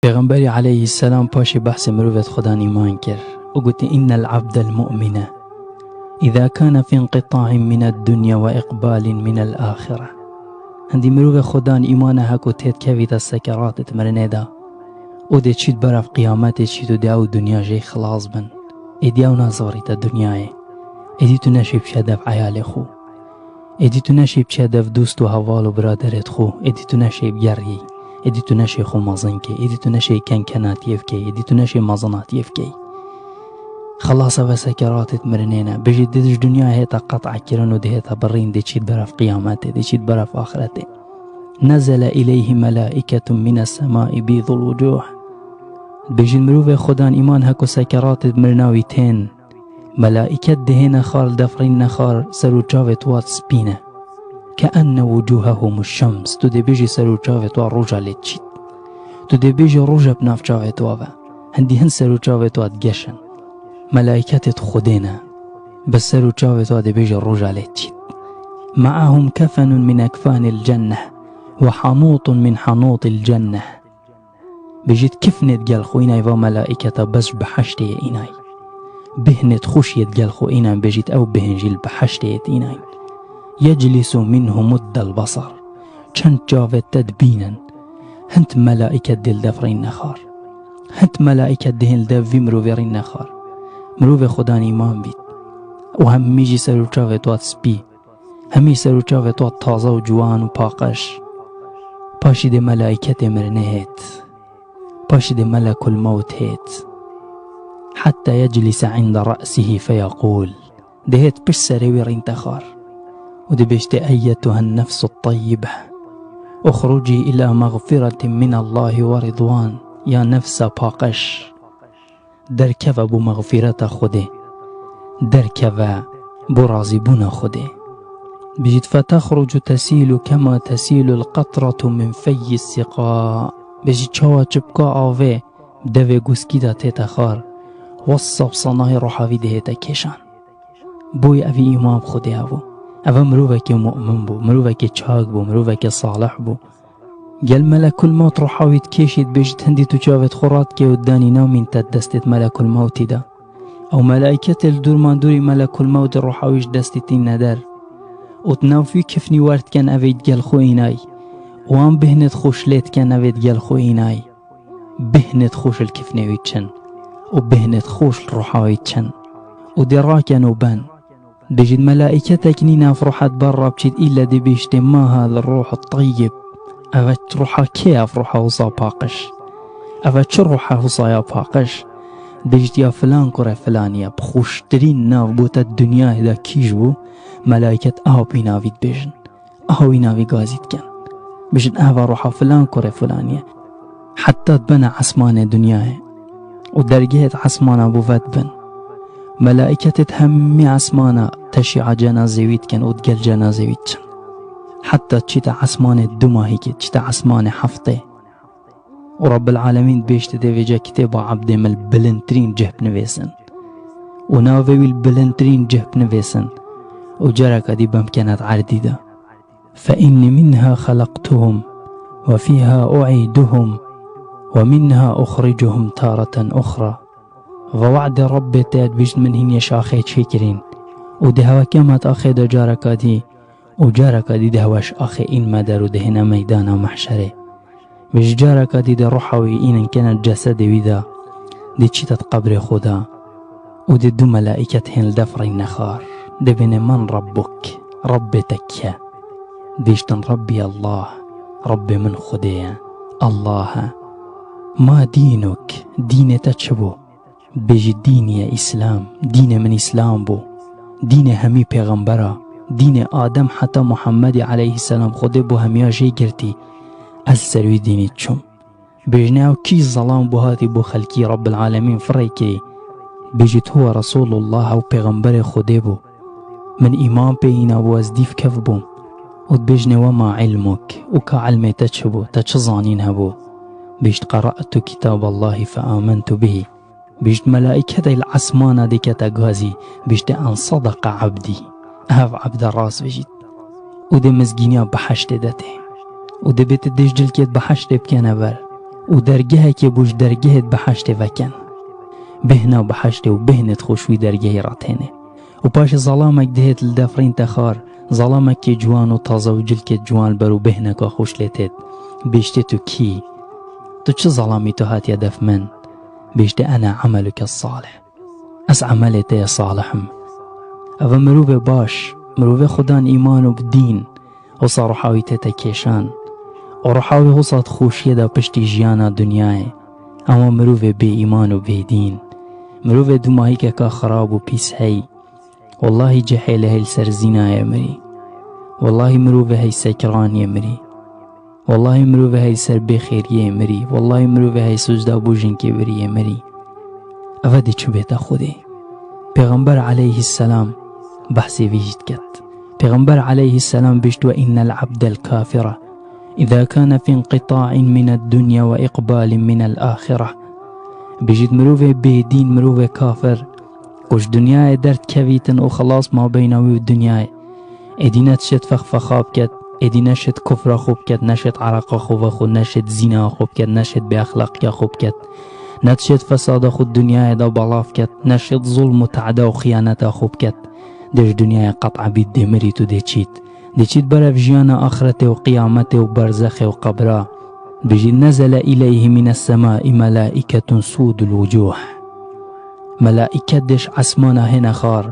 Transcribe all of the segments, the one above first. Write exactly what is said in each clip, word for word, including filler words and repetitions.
Pêxemberî aleyhisselam paşê behsê mirovê di Xudan îman kir û gotî, "Innel abdel mu'mine îza kana fi inqita'in mined dunya ve iqbalin minel axire." Hindî mirovê Xudan îmana heko têt kevîte sekeratê di mirinê de û dê çît berev qiyametê çît û dê ew dinya jê xilas bin. Êdî ew nazorîte dinyayê. Êdî tu neşê biçe dev eyalê xwe. Êdî tu neşê biçe dev dost û heval û biraderêt xwe. Êdî tu neşê bigeriyî. Êdî tu neşê xwe mezin key. Êdî tu neşê kenkenatiyê bikey. Êdî tu neşê mezinatiyê bikey. Xelas, eve sekeratêt mirinê ne. Bijî di ji dinyayê hête qet'ekirin û dihête birîn, dê çît berev qiyametê, dê çît berev axiretê. Nezele ileyhi melaiketun mines semai bîdul wucuh. Bijî mirovê Xudan îman heko sekeratêt mirina wî tên. Melaiket dihêne xar, li dev rîne xar, ser û çavêt wa spî ne. Keenne wucuhehum şems, tu dê bêjî ser û çavêt wa roja lê çît. Tu dê bêjî roja bi nav çavêt wa ve. Hindî hin ser û çavêt wa digeşin. Melaiketêt Xwedê ne. Bi ser û çavêt wa dê bêjî roja lê çît. Meahum kefenun min ekfanil cenneh ve hanûtun min hanûtil cenneh. Bijît kifnêt gel xwe înay va melaîketa bes ji biheştê ye înay. Bihnêt xweş yêt gel xwe înay, bijît ew bihn jî li biheştê yêt înay. Yeclisu minhu muddel basar. Çend çavêt te dibînin. Hint melaîket dê li dev rîn nexar. Hint melaîket dihên li dev vî mirovê rîn nexar. Mirovê Xudan îman bît. Û hemî jî ser û çavêt wat spî. Hemî ser û çavêt wa taze û ciwan û paqij. Paşî dê melaîketê mirinê hêt. Paşî dê melekul mewt hêt. Hetta yeclise inde re'sihî feyaqûl. Dê hêt pişt serê wî rîn te xar. Û dê bêjtê eyyetuhen nefsu teyyibe. Uxrucî ila mexfiretin min Allahi ve ridwan. Ya nefsa paqij. Derkeve bo mexfîreta Xwedê. Derkeve bo razîbûna Xwedê. Bijît, fetexrucu tesîlu kema tesîlul qetretu min feyyi siqa. Bijît, çawa çipka avê devê guskî de tête xar, wesa bi sanahê ruha wî dihête kêşan. Boy evî îman bi Xwedê hebû. Eve mirovekê mu'min bû, mirovekê çak bû, mirovekê salih bû. Gel melekul mewt ruha wî dikêşî, dibêjît hindî tu çavêt xwe radikê û danî namîn te destêt melekul mewtî de. Ew melaîketê li dûr man dûrî melekul mewtê ruha wî ji destî tîne der. Û di nav wî kifnî wer diken evê digel xwe înay. Û an bihnêt xweş lê diken evê digel xwe înay. Bihnêt xweş li kifnê wî çin. Û bihnêt xweş li ruha wî çin. Û dê raken û ben. Dibêjît melaîketek nîne ev ruha di ber re biçît, îlle dê bêjtê ma hada ruhu teyyib. Eve ruha kê ye, ev ruha wisa paqij? Eve çi ruha wisa ya paqij? Dibêjît ya filan kurê filanî ye, bi xweştirîn nav bo te dinyayê de kî ji bû, melaîket aha wî navî dibêjin. Aha wî navî gazî dikin. Bijin eva ruha filan kurê filanî ye. Heta dibene esmanê dinyayê. Û dergehê di esmana bo vedibin. Melaîketê di hemî esmana teşî'a cenazê wî dikin û digel cenazê wî diçin. Heta çîte esmanê du mahîkê, çîte esmanê heftê. Û Rabbil Alemin dibêjte dê vêca kitêba ebdê min li bilindtirîn cih binivêsin. Û navê wî li bilindtirîn cih binivêsin. Û careka dî bimkene di erdî de. Fe inni minha xelaqtuhum ve fîha u'îduhum ve minha uxricuhum tareten uxra. Ve we'dê Rabbê te dibêjt min hînê ji axê çêkirîn. Û dê hewe keme di axê de careka dî. Û careka dî dê hewe ji axê înme der û dê hêne meydana mehşerê. Ve ji careka dî dê ruha wî înin kene cesedê wî de, dê çîte di qebrê xwe de û dê du melaîket hên li dev rîne xar. Dê bêne men Rabbuk, Rabbê te kî ye? Dibêjtin Rabbî Allah, Rabbê min Xwedê ye, Allah e. Ma dînuk, dînê te çi bû? Bêjî dînî ye Îslam, dînê min Îslam bû. Dînê hemî pêxembera, dînê Adem heta Muhammedî aleyhisselam Xwedê bo hemiya jê girtî, ez ser wî dînî çûm. Bêjne ew kî zelam bû hatî bo xelkî Rabbil Alemîn firê kirî. Bêjît huwe Resulullah, ew pêxemberê Xwedê bû. Min îman pê îna bû, ez dîv kev bûm. Û dibêjne we ma ilmuk, û ka ilmê te çi bû, te çi zanîn hebû? Bêjt qara'tu kitaballahi fe amentu bihî. Bêjt melaîketê li esmana dikete gazî, bêjte en sedeqa ebdî. Ev ebde rast bijît. Û dê mizgîniya biheştê de tê. Û dê bê tu dê ji cilkêt biheştê bikene ber. û dergehekê bo ji dergehêt biheştê vekin. Bêhna biheştê û bêhnêt xweş wî dergehî re têne. Û paşê zalamek dihêt li dev rîn te xar, zalamekê ciwan û taze û cilkê ciwan li ber û bêhneka xweş lê têt. Bêjtê tu kî? Tu çi zalamî tu hatiye dev min? Bêjtê ene emeluke salih. Ez emelê te ye salih im. Ev e mirovê baş, mirovê xwe dan îman û bi dîn, wisa ruha wî tête kêşan. Û ruha wî wisa di xweşiyê de piştî jiyana dinyayê. Ema mirovê bê îman û bê dîn, mirovê dumahîkeka xirab û pîs hey. Wellahî cihê lê hey li ser zînayê mirî. Wellahî mirovê hey sekraniyê mirî. Wellahî mirovê hey li ser bêxêriyê mirî. Wellahî mirovê hey sucda bo jinkê biriyê mirî. Eve dê çi bête Xwedê? Pêxember aleyhisselam behsê vî jî diket. Pêxember aleyhisselam bêjt: "Ve innel abdel kafira, îza kana fi inqita'in mined dunya ve iqbalin minel axira." Bêjît mirovê bêdîn, mirovê kafir, ku ji dinyayê derdikevîtin û xelas mabeyna wî û dinyayê. Êdî ne dişêt fexfexa biket, êdî ne şêt kufra xwe biket, ne şêt ereqa xwe vexwe, ne şêt zîna xwe biket, ne şêt bêexlaqiya xwe biket, ne dişêt fesada xwe dinyayê de belav ket, ne şêt zulm û te'da û xiyaneta xwe biket. Dê ji dinyayê qet'a bît, dê mirît û dê çît. Dê çît berev jiyana axretê û qiyametê û berzexê û qebra. Bijî nezele ileyhi mines semai melaiketun sudul wucuh. Melaîket dê ji esmana hêne xar,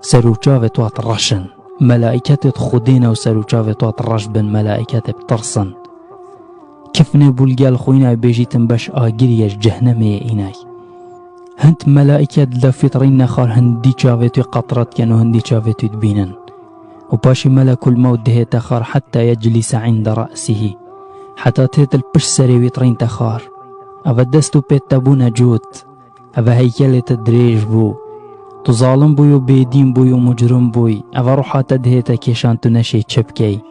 ser û çavê tu hat reş in. Melaîketê di Xwedê ne û ser û çavê tu hat reş bin, melaîketê bi tirs in. Kifnê bû li gel xwe înay bêjîtin beş agirî ye ji cehnemê yê înay. Hind melaîket li def wî tirîn nexar, hindî çavê tu qetre dikin û hindî çavê tu dibînin. Û paşî melekul mewt dihête xar heta yeclise inde re'sihî. Heta têt li pişt serê wî tirîn te xar. Eve dest û pêt te bûne cût. Eve heykelê te dirêj bû. Tu zalim bûyî û bêdîn bûyî û mucrim bûyî. Eve ruha te dihête kêşan tu neşê çi bikey.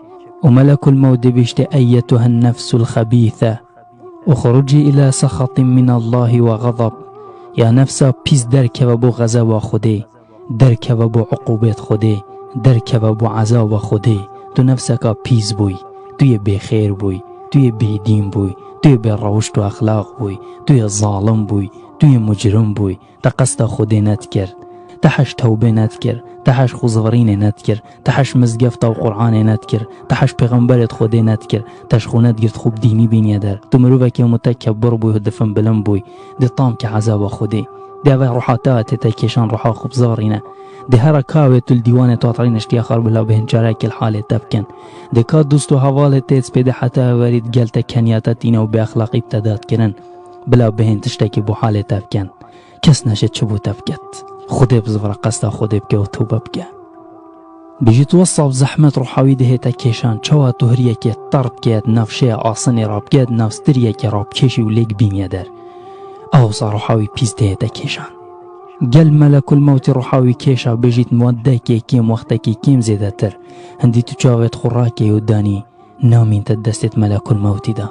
Û melekul mewt dibîştê eyyetuhen nefsul xebîse. Uxrucî ila sexatin minallahi ve xezab. Ya nefsa pîs derkeve bo xezeba Xwedê. Derkeve bo uqûbêt Xwedê, derkeve bo ezaba Xwedê. Tu nefseka pîs bûyî, tu yê bêxêr bûyî, tu yê bêdîn bûyî, tu yê bêrewişt û exlaq bûyî, tu yê zalim bûyî, tu yê mucrim bûyî. Te qesta Xwedê nedikir, te heş tewbê nedikir, te heş xwezivirînê nedikir, te heş mizgefta û Qur'anê nedikir, te heş pêxemberêt Xwedê nedikir, te ji xwe nedigirt xwe bi dînî bîniye der. Tu mirovekê mutekebbir bûyî û difin bilind bûyî, dê tam ke ezaba Xwedê. Dê eve ruha te hatê te kêşan, ruha xwe bizarîne. Dê hera ka wê tu li dîwanê tu hat rîne ji tiya xar bila bihên çarekê li halê te bikin. Dê ka dost û hevalê tê spêdê heta heverî di gel te keniyata tîne û bêexlaqî bi te dat kirin. Bila bihên tiştekî bo halê te bikin. Kes neşê çi bo te biket. Xwedê bizivire qesta Xwedê bike û tewbe bike. Bijît wesab zehmet ruha wî dihête kêşan, çawa tu hiriyekê ter bike di nav şeya asinê re bike, di nav stiriyekê re bikêşî û lêk bîniye der. Awsa ruha wî pîs dihête kêşan. Gel melekul mewtî ruha wî kêşa, bijît muddekê kêm, wextekî kêm zêdetir. Hindî tu çavêt xwe rakê û danî, namîn te destêt melekul mewtî de.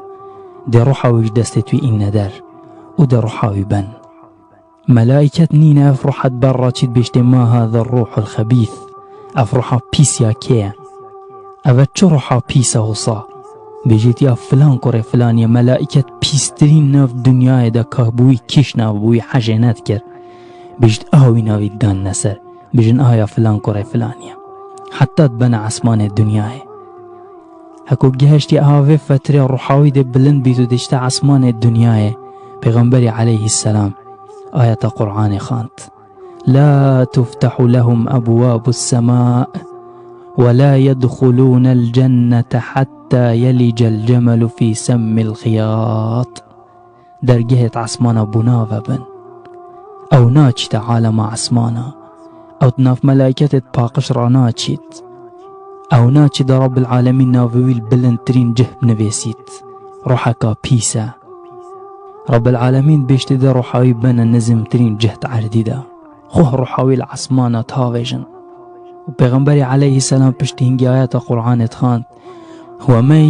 Dê ruha wî ji destêt wî îne der. Û dê ruha wî ben. Melaîket nîne ev ruha di ber re çît bêjtê ma hâze ruhul xebîs. Ev ruha pîs ya kê ye? Ev e çi ruha pîs e wisa? Bêjît ya filan kurê filan ye, melaîket pîstirîn nav dinyayê de ka bi wî kîş nav bi wî hejê nedikir. Bêjît a wî navî didane ser. Bêjin a ya filan kurê filan ye. Heta dibene esmanê dinyayê. Heko gihiştî aha vê fetrê ruha wî dê bilind bît û dê çite esmanê dinyayê. Pêxemberî aleyhisselam ayeta Qur'anê xwend. La tuftehu lehum ebwabus sema ve la yedxulûnel cennete hatta yelicel cemelu fî semmil xiyat. Dergehêt esmana bû navebin. Ew naçîte alema esmana. Ew di nav melaîketêt paqij ra naçît. Ew naçî de Rabbil Alemîn navê wî li bilindtirîn cih binivêsît. Ruheka pîs e. Rabbil Alemîn bêjtê de ruha wî bene nizimtirîn cih di erdî de. Xweh ruha wî li esmana tavêjin. Û Pêxemberê aleyhisselam piştî hingî ayeta Qur'anê dixwend. ومن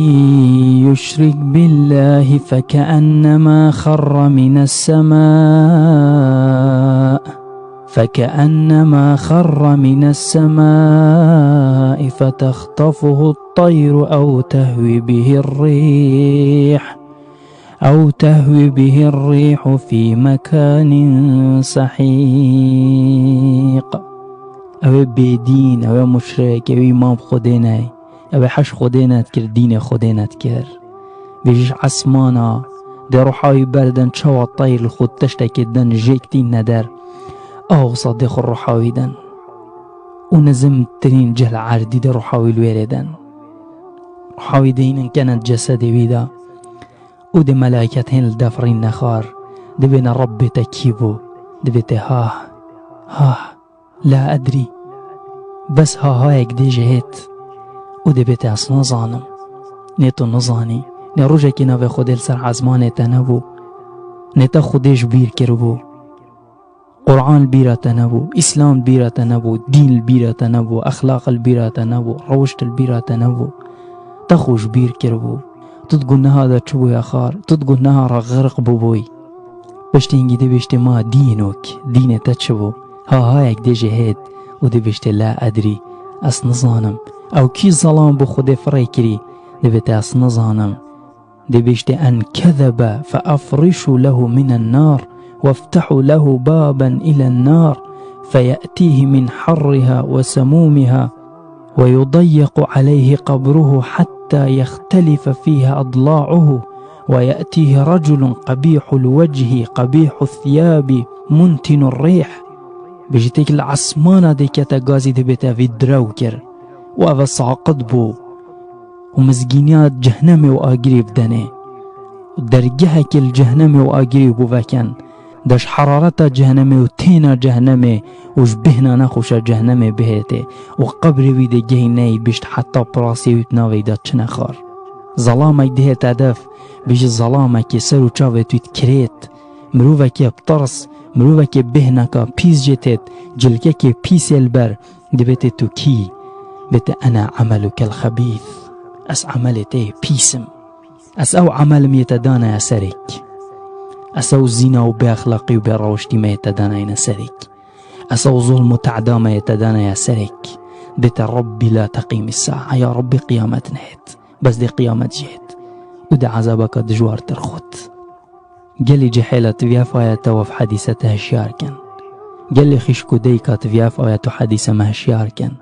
يشرك بالله فكأنما خر من السماء، فكأنما خر من السماء فتخطفه الطير أو تهوي به الريح، أو تهوي به الريح في مكان سحيق. Ew ê bêdîn, ew ê muşrik, ew ê îman bi Xwedê ney, ew ê heş Xwedê nedikir, dînê Xwedê nedikir. Vê ji esmana dê ruha wî berdin, çawa teyr li xwe tiştekê din jêk tîn neder, awsa dê xwe ruha wî din. Û nizimtirîn cih li erdî dê ruha wî li wêrê din. Ruha wî dê hînin kenin cesedê wî de. Û dê melaiket hên li dev rîn nexar. Dibêne Rebbê te kî bû? Dibê te ha, ha, la edrî. Bes ha hayek dê ji hêt. Û dê bê te ez nizanim. Nê tu nizanî. Nê rojekê navê Xwedê li ser ezmanê te nebû. Nê te Xwedê ji bîr kiribû. Qur'an li bîra te nebû, Îslam li bîra te nebû, dîn li bîra te nebû, exlaq li bîra te nebû, rewişt li bîra te nebû. Te xwe ji bîr kiribû. Tu di guneha de çibû ya xar, tu di guneha re xirq bûbûyî. Piştî hingî dê bêjtê ma dînok, dînê te çi bû? Ha hayek dê ji hêt û dê bêjtê la edrî, ez nizanim. Ew kî zelam bû Xwedê firê kirî, dê bêjtê ez nizanim. Dê bêjtê en kezebe fe efrişû lehu minen nar, weftehu lehu baben ilen nar, feye'tîhi min harriha ve semûmiha, ve yudayyequ aleyhi qabruhu hatta yextelife fîha adla'uhu, ve ye'tîhi reculun qebîhul vechî qebîhu thiyabi muntinur rîh. Bêjî têk li esmana dê kete gazî dê bê te vî direw kir û ev e saqit bû. Û mizgîniya cehnemê û agirê bidenê. Û dergehekê li cehnemê û agirê bû veken. De ji herareta cehnemê û têna cehnemê û ji bêhna nexweşa cehnemê bihêtê û qebrê wî dê gehî neyê bişt heta pirasê wî di navê de çine xar. Zelamek dihête def, bêjî zelamekê ser û çavê wî dikirêt. Mirovekê bi tirs, mirovekê bêhneka pîs jê têt, cilkekê pîsê li ber, Dibêtê tu kî? Bête ena emelukel xebîth. Ez emelê te yê pîs im. Ez ew emelim yê te danaya serek. Ez ew zîna û bêexlaqî û bêrewiştî me yê te danayîne serek. Ez ew zulm û teda me yê te danaya serek. Bête Rabbî la teqîmî saa. Ya Rabbî qiyamet nehêt. Bes dê qiyamet jê hêt. Û dê ezabeka dijwartir xwet. Gelî cihêla tu viya faya te wef hedîse te hişyar kin. Gelî xîşk û deyka tu viya faya tu hedîse me hişyar kin.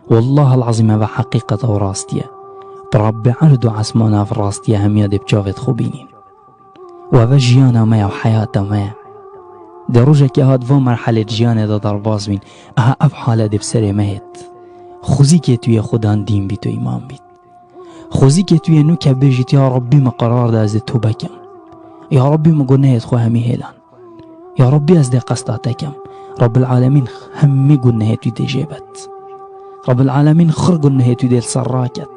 Wallah el-azîm eve heqîqet ew rastiye. Bi Rabbê erd û esman ev rastiye hemiya dê bi çavêt xwe bînîn. Û eve jiyana me ya û heyata me ye. Dê rojekê hat va merhelê di jiyanê de derbas bîn. Aha ev hale dê bi serê me hêt. Xwezîkê tu yê xudan dîn bît û îman bît. Xwezîkê tu yê nûke bêjît, ya Rabbî min qerar da ez ê tobe kem. Ya Rabbî min gunehêt xwe hemî hêlan. Ya Rabbî ez dê qesta te kem. Rabbil Alemîn hemî gunehêt wî dê jê bet. Rabbil Alemîn xir gunehêt wî dê li ser raket.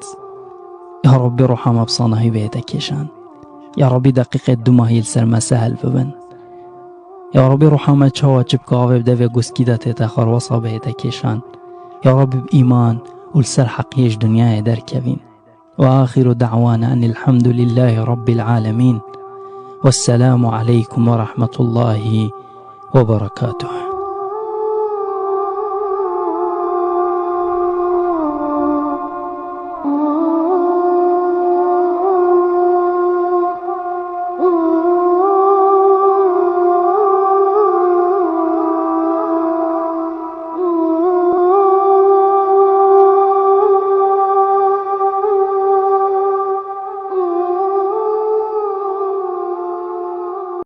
Ya Rabbî ruha me bi sanahî bihête kêşan. Ya Rabbî deqîqê du mahî li ser me sehel bibin. Ya Rabbî ruha me çawa çi bike avê bi devê guskî de tête xarwasa bihête kêşan. Ya Rabbî bi îman û li ser heqiyê ji dinyayê derkevîn. Ve axiru da'wana enil hamdulillahî rabbil alemîn. Vesselamu aleykum ve rahmetullahî ve berekatuh.